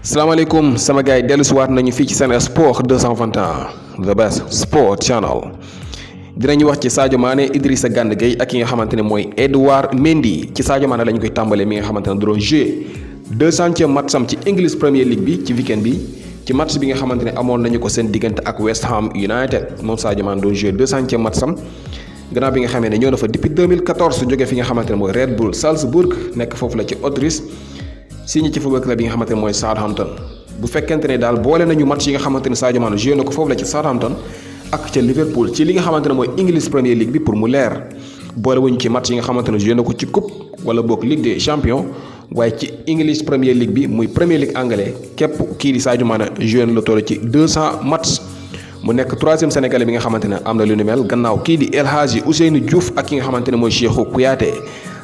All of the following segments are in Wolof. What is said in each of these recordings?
salaamaaleykum sama gars yi dellusiwaat nañu fii ci Sen Sport 221 the best sport channel dinañu wax ci Sadio Mané Idrissa Gana Gueye ak ki nga xamante ne mooy Edouard Mendy ci Sadio Mané lañu koy tàmbalee mi nga xamante ne doon joué 200e match am ci English Premier League bi ci weekend bi ci match bi nga xamante ne amoon nañu ko seen diggante ak West Ham United moom Sadio Mané doon joué 200e match am gannaaw bi nga xamee ne ñëw na fa depuis 2014 jógee fi nga xamante ne mooy Red Bull Salzburg nekk foofu la ci Autriche signé ci football club yi nga xamante ne mooy Southampton bu fekkente ne daal boole nañu match yi nga xamante ne Sadio Mané joué na ko foofu la ci Southampton ak ca Liverpool ci li nga xamante ne mooy English Premier League bi pour mu leer boole wuñu ci match yi nga xamante ne joué na ko ci coupe wala boog Ligue des champions waaye ci English Premier League bi muy Premier League anglais képp kii di Sadio Mané joué na la toll ci 200 match mu nekk troisième sénégalais bi nga xamante ne am na lu ni mel gannaaw kii di El Hadji Ousseynou Diouf ak ki nga xamante ne mooy Cheikhou Kouyaté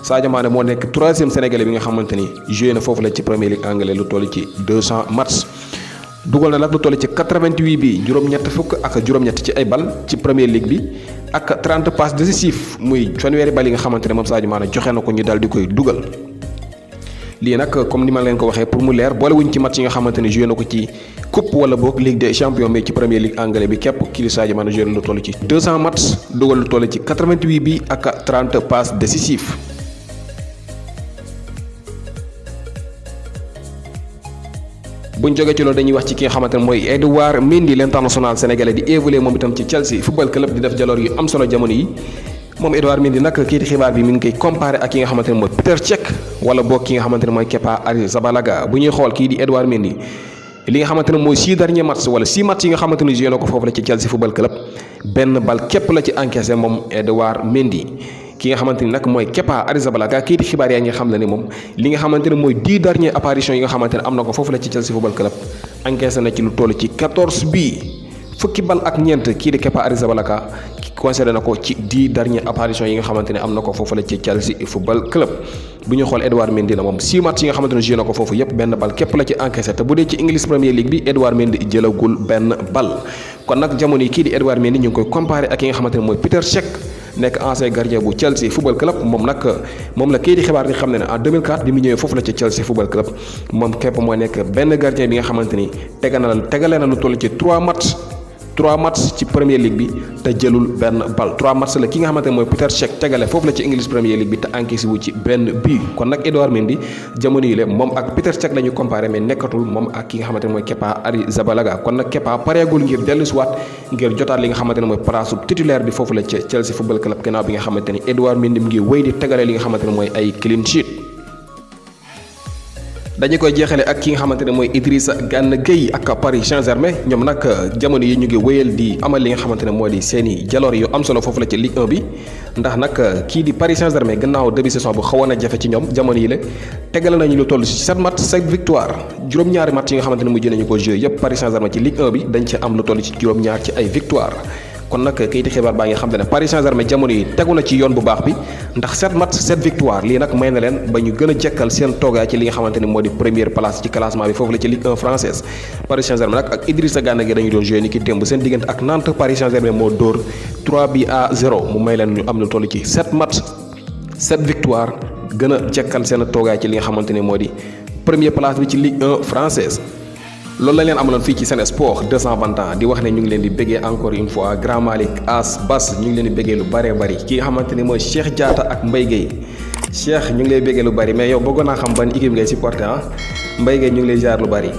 Sadio Mané moo nekk troisième sénégalais bi nga xamante ni joué na foofu la ci Premier League anglais lu toll ci 200 match dugal na nag lu toll ci 88 bi juróom-ñett fukk ak juróom-ñett ci ay bal ci Premier League bi ak 30 passes décisives muy fanweeri bal yi nga xamante ne moom Sadio Mané joxe na ko ñu daal di koy dugal. lii nag comme ni ma leen ko waxee pour mu leer boole wuñ ci match yi nga xamante ne joué na ko ci coupe wala boog Ligue des champions mais ci Premier League anglais bi képp kii di Sadio Mané joué na lu toll ci 200 match dugal lu toll ci 88 bi ak 30 passes décisives. buñ jógee ci loolu dañuy wax ci ki nga xamante ne mooy Edouard Mendy l'international sénégalais di évoluer moom itam ci Chelsea football club di def jaloor yu am solo jamono yi moom Edouard Mendy nag kii di xibaar bi mi ngi koy comparé ak ki nga xamante ne mooy Petr Cech wala boog ki nga xamante ne mooy Kepa Arrizabalaga bu ñuy xool kii di Edouard Mendy li nga xamante ne mooy 6 derniers matchs wala 6 matchs yi nga xamante ne joué na ko foofu la ci Chelsea football club benn bal képp la ci encaissé moom Edouard Mendy ki nga xamante ni nag mooy Kepa Arrizabalaga kii di xibaar yaa ngi xam ne moom li nga xamante ne mooy 10 dernières apparitions yi nga xamante ne am na ko foofu la ci Chelsea football club encaissé na ci lu toll ci 14 bii fukki bal ak ñeent kii di Kepa Arrizabalaga concédé na ko ci 10 dernières apparitions yi nga xamante ne am na ko foofu la ci Chelsea football club bu ñu xool Edouard Mendy la moom 6 matchs yi nga xamante ne joué na ko foofu yépp benn bal képp la ci encaissé te bu dee ci English Premier League bi Edouard Mendy jëlagul benn bal kon nag jamono yi kii di Edouard Mendy ñu ngi koy comparé ak ki nga xamante ne mooy Petr Cech nekk ancien gardien bu Chelsea football club moom la kii di xibaar di xam ne en 2004 bi mu ñëwee foofu la ci Chelsea football club moom képp moo nekk benn gardien bi nga xamante ni tegale na lu toll ci 3 matchs ci Premier League bi te jëlul benn bal 3 matchs la ki nga xamante ne mooy Petr Cech tegale foofu la ci English Premier League bi te encaissé wu ci benn but kon nag Edouard Mendy jamono yi la moom ak Petr Cech la ñu comparé mais nekkatul moom ak ki nga xamante ne mooy Kepa Arrizabalaga kon nag Kepa pareegul ngir dellusiwaat ngir jotaat li nga xamante ne mooy place titulaire bi foofu la ci Chelsea football club gannaaw bi nga xamante ni Edouard Mendy mu ngi wéy di tegale li nga xamante ne mooy ay clean sheet. dañu koy jeexale ak ki nga xamante ne mooy Idrissa Gana Gueye ak Paris Saint-Germain ñoom nag jamono yi ñu ngi wéyal di amal li nga xamante ne moo di seeni jaloor yu am solo foofu la ci Ligue 1 bi ndax nag kii di Paris Saint-Germain gannaaw début saison bu xawoon a jafe ci ñoom jamono yi la tegal nañu lu toll ci 7 match 7 victoire juróom-ñaari match yi nga xamante ne mujj nañu ko joué yépp Paris Saint-Germain ci Ligue 1 bi dañ ci am lu toll ci juróom-ñaar ci ay victoire kon nag kayiti xibaar baa ngi xam ne Paris Saint-Germain jamono yi tegu na ci yoon bu baax bi ndax 7 match 7 victoire lii nag may na leen ba ñu gën a jekkal seen toogaay ci li nga xamante ne moo di première place ci classement bi foofu la ci Ligue 1 française Paris Saint-Germain nag ak Idrissa Gana Gueye dañu doon joué ni ki démb seen diggante ak Nantes Paris Saint-Germain moo dóor 3-0 mu may leen ñu am lu toll ci 7 match 7 victoire gën a jekkal seen toogaay ci li nga xamante ne moo di première place bi ci Ligue 1 française loolu la leen amaloon fii ci Sen Sport 221 di wax ne ñu ngi leen di béggee encore une fois Grand Malick As Bas ñu ngi leen di béggee lu bëree bëri ki nga xamante ni mooy Cheikh Diatta ak Mbaye Gueye Cheikh ñu ngi lay béggee lu bëri mais yow bëggoon naa xam ban équipe ngay supporter Mbaye Gueye ñu ngi lay jaar lu bëri